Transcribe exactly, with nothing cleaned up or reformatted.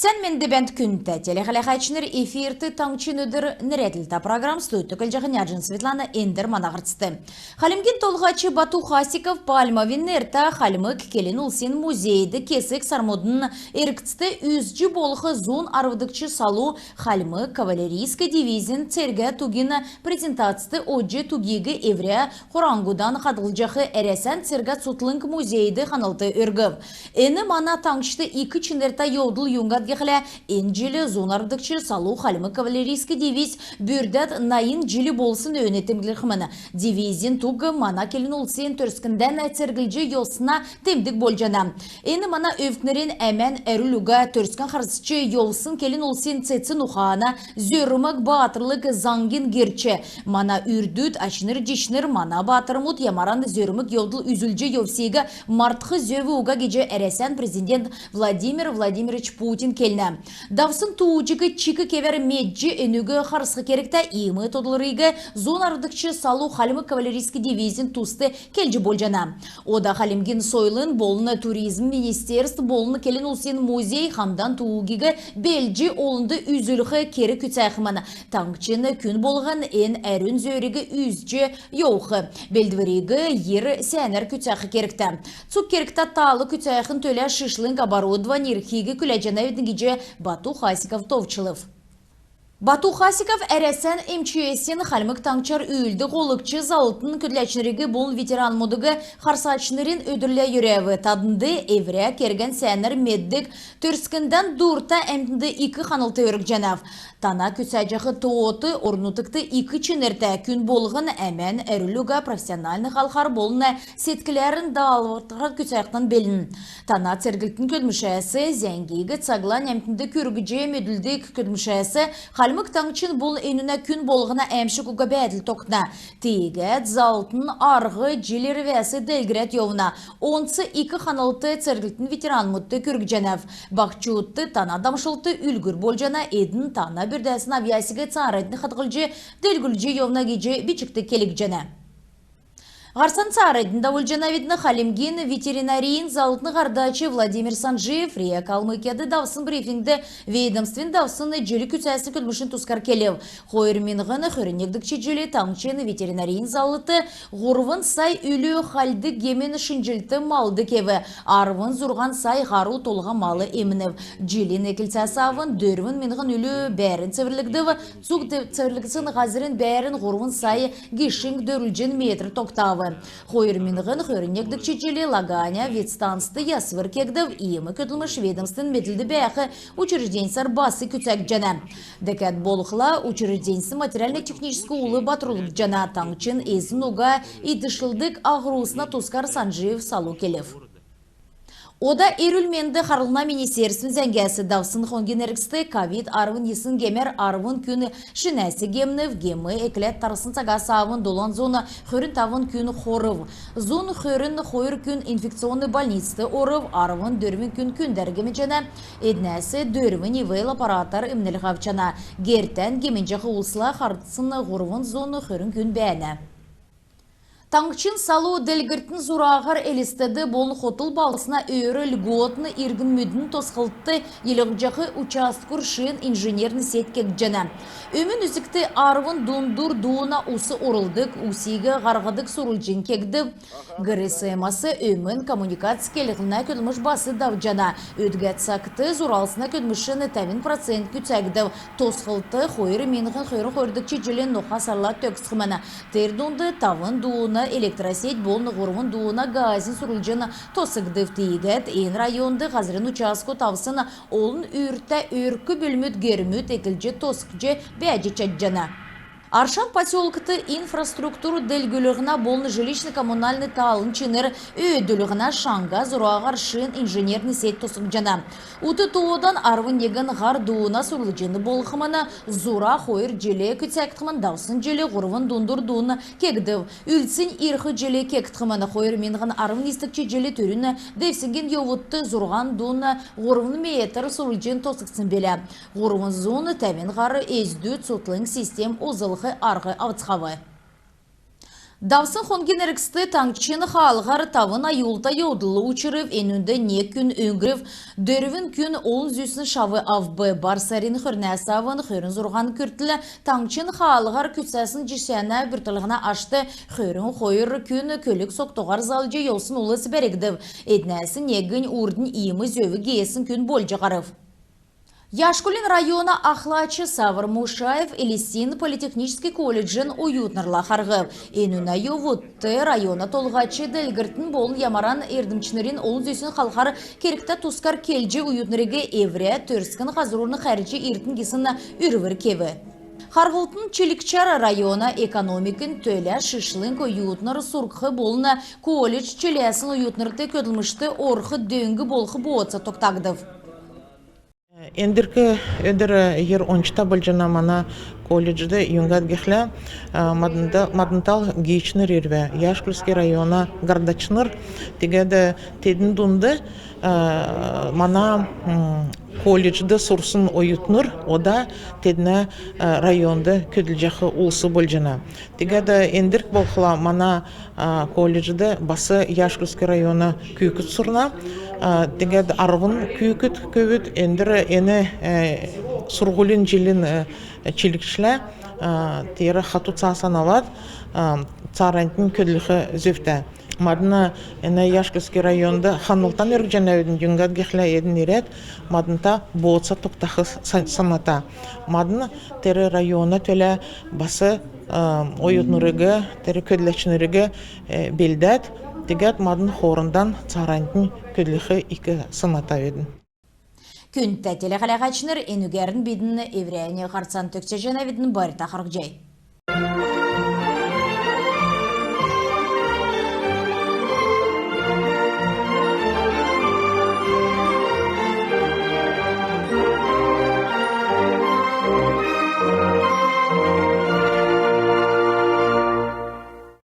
Сән менд бәәнт, күндтә телехәләһәчнр! Эфирт «Таңһчин өдр» нерәдлтә программ. Студьд көтлҗәхнь Няҗин Светлана. Эндр мана һарцд. Хальмгин Толһач Бату Хасиков Пальмовин нертә Хальмг келн улсин музейд кесг сармудын эргцд үзҗ болх зун арвдгч салу хальмг кавалерийск дивизин цергә тугин презентацд одҗ, тугиг эврә хураңһудан хадһлҗах Әрәсән цергә цутхлң музейд ханлт өргв. Эн мана таңһчд ик чинртә йовдл юңгад гихлә, эн җил зун арвдгч салу хальмг кавалерийск дивиз бүрдәд найн җил болсн өөн темдглхмн. Дивизин туг мана келн улсин Төрскндән церглҗ йовсна темдг болҗана. Эн мана өвкнрин әмән әрвлл уга, Төрскән харсч йовсн келн улсин цецн ухана, зөрмг, баатрлг заңгин герч. Мана үрдүд, ачнр-җичнр, мана баатрмуд ямаран зөрмг йовдл үзүлҗ йовсиг мартх зөв уга гиҗ Әрәсән президент Владимир Владимирович Путин келнә. Давсн тууҗиг чик кевәр медҗ, энүг харсх кергтә. Иим тодлвриг зун арвдгч салу хальмг кавалерийск дивизин туст келҗ болҗана. Ода Хальмгин сойлын болн туризм министерств болн келн улсин музей хамдан тугиг белдҗ, олнд үзүлх керг күцәхмн. Таңһчин күн болһн эн әрүн зөөриг үзҗ йовх. Белдвриг йир сәәнәр күцәх кергтә. Цуг кергтә тал күцәхин төлә шишлң оборудовань ирхиг күләҗәнәвидн гиҗ Бату Хасиков товчлв. Бату Хасиков Әрәсән МЧС-ин Хальмг Таңһчар үүлддг һолгч заллтын көдләчнриг болн ветеранмудыг харсачнрин өдрлә йөрәв. Таднд эврә кергән сәәнәр меддг, Төрскндән дурта әмтнд ик ханлт өргҗәнәв. Тана күцәҗәх тоот орн-нутгт ик чинртә. Күн болһн әмән әрвлл уга, профессиональн халхар болн седкләрн даалһвртаһар күцәхдән белн. Тана церглтин көдлмшәс, зәңгиг цаглань әмтнд күргҗ медүлдг көдлмшәс Хальмг Таңһчин болн энүнә күн болһна әәмшг уга бәәдл тогтна. Тиигәд заллтын арһ җил ирвәс делгрәд йовна. Онц ик ханлт церглтин ветеранмудт күргҗәнәв. Баһчудт тана дамшлт үлгүр болҗана. Эдн тана бүрдәсн авъясиг цааранднь хадһлҗ, делгрүлҗ йовна гиҗ бичгт келгдҗәнә. Һарцан цааранднь давулҗанавидн. Хальмгин ветеринарин заллтын һардач Владимир Санджиев РИА Калмыкияд давсн брифингд ведомствин давсн җил күцәсн көдлмшин тускар келв. Хойр миңһн хөрн негдгч җил таңһчин ветеринарин заллт һурвн сай үлү хальдг гемин шинҗлт малд кев, арвн зурһан сай һару толһа мал эмнв. Җилин эклцәс авн дөрвн миңһн үлү бәәрн цеврлгдв. Цуг цеврлгдсн һазрин бәәрн һурвн сай гишң дөрвлҗн метр тогтав. Хойр миңһн хөрн негдгч җил Лаганя ветстанцд ясвр кегдв. Иим көдлмш ведомствин медлд бәәх учрежденьсәр бас күцәгдҗәнә. Дәкәд болхла, учрежденьсин материальн-техническ ул батрулгдҗана. Таңһчин эзн уга идшлдг аһрусна тускар Санджиев салу келв. Ода эрүл-менд харлһна министерствин зәңгәс. Давсн хонгин эргцд ковид арвн йисн гемәр арвн күн шинәс гемнв. Гем экләд тарсн цагас авн долан зун хөрн тавн күн хорв. Зун хөрн хойр күн инфекционн больницд орв. Арвн дөрвн күн күндәр гемнҗәнә. Эднәс дөрвнь ИВЛ аппаратар эмнлһ авчана. Гертән гемнҗәх улсла харһсн һурвн зун хөрн күн бәәнә. Таңһчин салу делгрлтин зураһар Элстд болн хотл балһсна өөр льготн иргнмүдин тосхлтд йилһҗәх участкур шин инженерн сеть кегдҗәнә. Өмн үзгт арвн дундур дууна ус орулдг, усиг һарһдг сурлҗн кегдв. ГРСМ-ас өмн коммуникац келһнә көдлмш бас давҗана. Өдгә цагт зуралсна көдлмшин тәвн процент күцәгдв. Тосхлт хойр миңһн хөрн хойрдгч җилин ноха сарла төгсхмн. Тер дунд тавн дууна электросеть болн һурвн дууна газин сурлҗн тосхгдв. Тиигәд эн районд һазрин участкуд авсн олн үртә өрк-бүлмүд гермүд эклҗ тосхҗ бәәҗ чадҗана. Аршан поселкд инфраструктур делгрүллһнә болн жилищн-коммунальн талын чинр өөдлүллһнә шаңһа зураһар шин инженерн сеть тосхгдҗана. Ут тоодан арвн негн һар дууна сурлҗн болхмн. Зура хойр җил күцәгдхмн. Давсн җил һурвн дундур дуун кегдв. Үлдснь ирх җил кегдхмн. Хойр миңһн арвн йисдгч җил түрүн девсңгин йовудт зурһан дуун һурвн метр сурлҗн тосхгдсн билә. Һурвн зун тәвн һар эздүд цутхлң систем олзлх арһ авцхав. Давсн хонгин эргцд таңһчин хаалһар тавн аюлта йовдл учрв. Энүнд нег күн өңгрв, дөрвн күн олн зүсн шав авв. Бар сарин хөрнәс авн хөрн зурһан күртл таңһчин хаалһар күцәсн җисәнә бүртклһнә ашт хөрн хойр күн көлг согтуһар залҗ йовсн улс бәргдв. Эднәс негнь урднь иим зөв геесн күн болҗ һарв. Яшкулин района ахлач Савр Мушаев Элстин политехнический колледжин оютнрла харһв. Энүнә йовудт района толһач делгрлтин болн ямаран эрдмчнрин олн зүсн халхар кергтә тускар келҗ, оютнриг эврә төрскн һазрурн хәрҗ иртн гисн үрвр кев. Харһлтын чилгчәр района экономикин төлә шишлң оютнр сурһх болн колледж чиләсн оютнрт көдлмшт орх дөң болх бооца тогтагдв. Эндрк өдр йир ончта болҗана мана колледжд, юңгад гихлә, а, маднта-, маднтал гиичнр ирв, Яшкульский района һардачнр. Тегәд тедн дунд, а, мана, м, колледжд сурсн оютнр ода теднә, а, районд көдлҗәх улс болҗана. Тегәд эндрк болхла мана, а, колледжд бас Яшкульский района күүкд сурна. А, тегәд арвн күүкд көвүд эндр эн, э, сурһулин җилин, э, чилгчлә, а, тер хату цаасан авад, а, цааранднь көдлх зөвтә. Мадн эн Яшкульский районд ханлтан өргҗәнәвидн, юңгад гихлә эдн ирәд маднта бооца тогтах сан-, саната. Мадн тер района төлә бас, а, оютнриг, тер көдләчнриг, э, белдәд, тегәд мадн хоорндан цааранднь көдлх ик санатавидн. Күндтә телехәләһәчнр, энүгәрн бидн эврәннь һарцан төгсәҗәнәвидн. Байрта харһцхай.